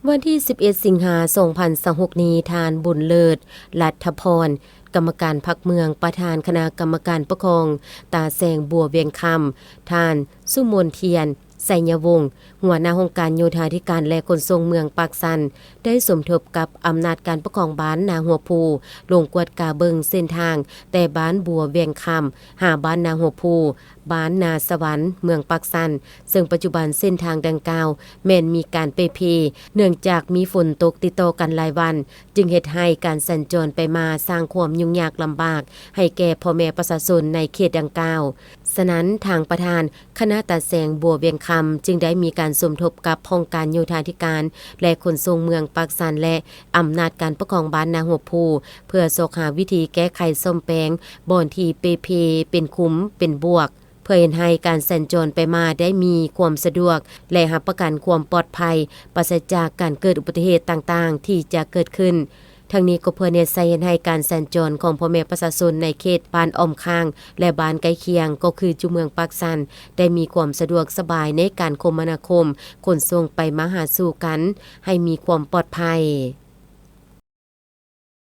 ວັນທີສິບເອັດ ສິງຫາ ສອງພັນຊາວຫົກນີ້, ທ່ານ ບຸນເລີດ ລັດຖະພອນ ກຳມະການພັກເມືອງ, ປະທານຄະນະກຳມະການປົກຄອງຕາແສງບົວວຽງຄຳ, ທ່ານ ສຸມົນທຽນ ໄຊຍະວົງ ຫົວໜ້າຫ້ອງການໂຍທາທິການ ແລະ ຂົນສົ່ງເມືອງປາກຊັນ ໄດ້ສົມທົບກັບອຳນາດການປົກຄອງບ້ານນາຫົວພູ ລົງກວດກາເບິ່ງເສັ້ນທາງແຕ່ບ້ານບົວວຽງຄຳ ຫາບ້ານນາຫົວພູ, ບ້ານນາສະຫວັນ, ເມືອງປາກຊັນ, ເຊິ່ງປັດຈຸບັນເສັ້ນທາງດັ່ງກ່າວແມ່ນມີການເປ່ເພ ເນື່ອງຈາກມີຝົນຕົກຕິດຕໍ່ກັນຫຼາຍວັນ, ຈຶ່ງເຮັດໃຫ້ການສັນຈອນໄປມາສ້າງຄວາມຫຍຸ້ງຍາກລຳບາກໃຫ້ແກ່ພໍ່ແມ່ປະຊາຊົນໃນເຂດດັ່ງກ່າວ. ສະນັ້ນ, ທາງປະທານຄະນະຕາແສງບົວວຽງຄຳ ຈຶ່ງໄດ້ມີການສົມທົບກັບຫ້ອງການໂຍທາທິການ ແລະ ຂົນສົ່ງເມືອງປາກຊັນ ແລະ ອຳນາດການປົກຄອງບ້ານນາຫົວພູ ເພື່ອຊອກຫາວິທີແກ້ໄຂສ້ອມແປງບ່ອນທີ່ເປ່ເພ ເປັນຂຸມ ເປັນບວກ ເພື່ອເຮັດໃຫ້ການສັນຈອນໄປມາໄດ້ມີຄວາມສະດວກ ແລະ ຮັບປະກັນຄວາມປອດໄພ ປາສະຈາກການເກີດອຸບັດຕິເຫດຕ່າງໆທີ່ຈະເກີດຂຶ້ນ. ທັງນີ້ກໍເພື່ອແນໃສ່ເຮັດໃຫ້ການສັນຈອນຂອງພໍ່ແມ່ປະຊາຊົນໃນເຂດບ້ານອ້ອມຂ້າງ ແລະ ບ້ານໃກ້ຄຽງ ກໍຄືຈຸເມືອງປາກຊັນ ໄດ້ມີຄວາມສະດວກສະບາຍໃນການຄົມມະນາຄົມຂົນສົ່ງໄປມາຫາສູ່ກັນໃຫ້ມີຄວາມປອດໄພ.